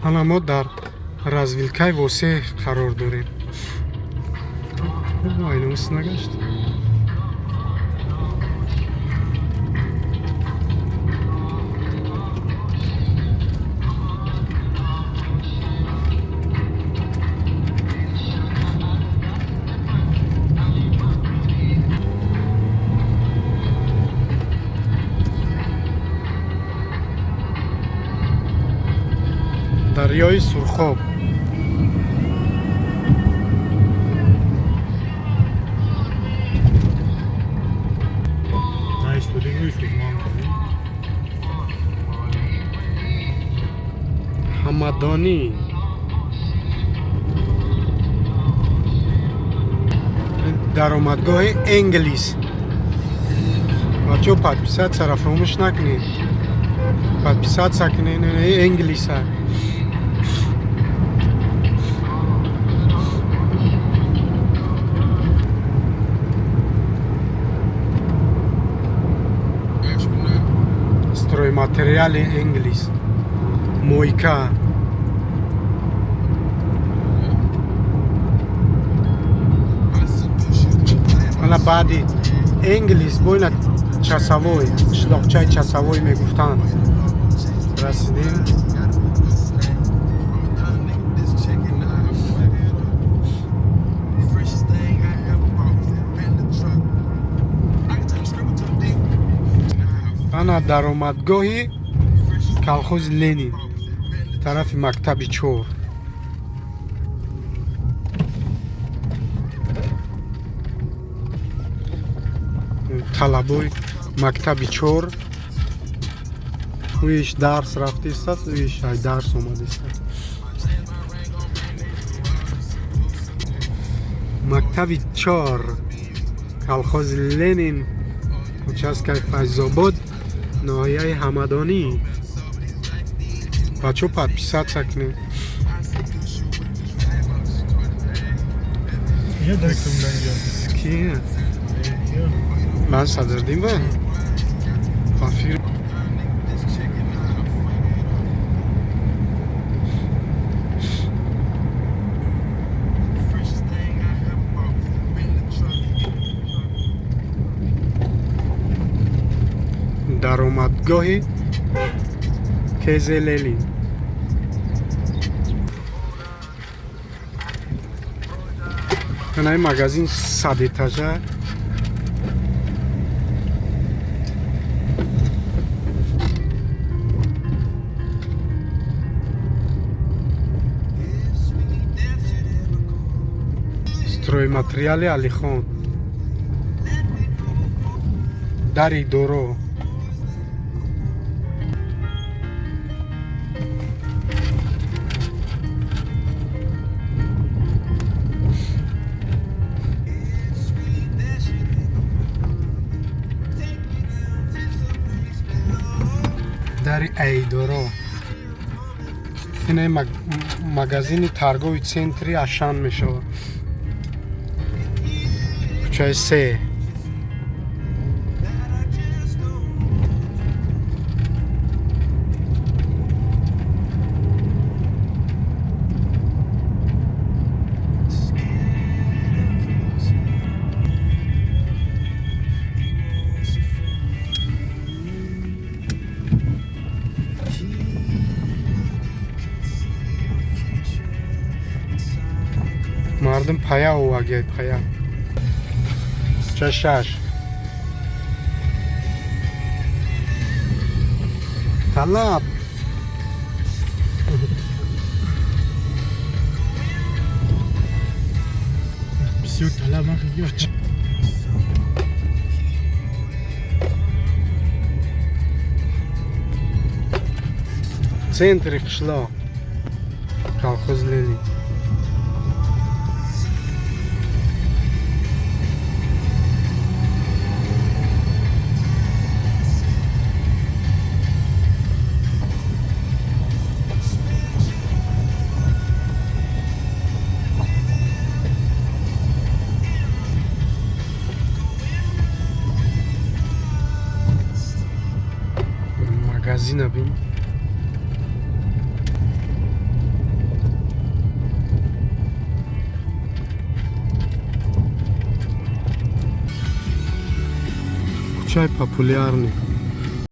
Ана мо дар развилкаи Восеъ қарор дорем. Айнус нагашт. Дарёи Сурхоб. Ҳамадонӣ. Даромадгоҳи Энглис. Бачаҳо, подписаться-ра фаромӯш накунед. Подписаться кунед Энглиса. Стройматериали Энглис. Мойка. Ана баъди Энглис боина Часовой, қишлоқчаи Часовой мегуфтанд. Расидем. Ана даромадгоҳи колхози Ленин, тарафи мактаби 4. Талабои мактаби 4 уиш дарс рафтистаст, уиш ай дарс омадистаст. Мактаби 4, колхози Ленин, участкаи Файзобод, ноҳияи Ҳамадонӣ. Бачаҳо, подписаться кунед. Ки? Ман Садриддин ба? Фир даромадгоҳи Кезелелин. Ана ин магазин 100 этажа. Стройматериали Алихон. Дари доро. Дари Айдоро. Ин магазини торговый центри Ашан мешавад. Кӯчаи 3. Мардум пая овагиай, пая. Кӯчаи 6. Талаб. Бисёр талаб ман хеле. Центри қишлоқ. Колхоз Ленин. Магазина бин. Кӯчаи Популярный.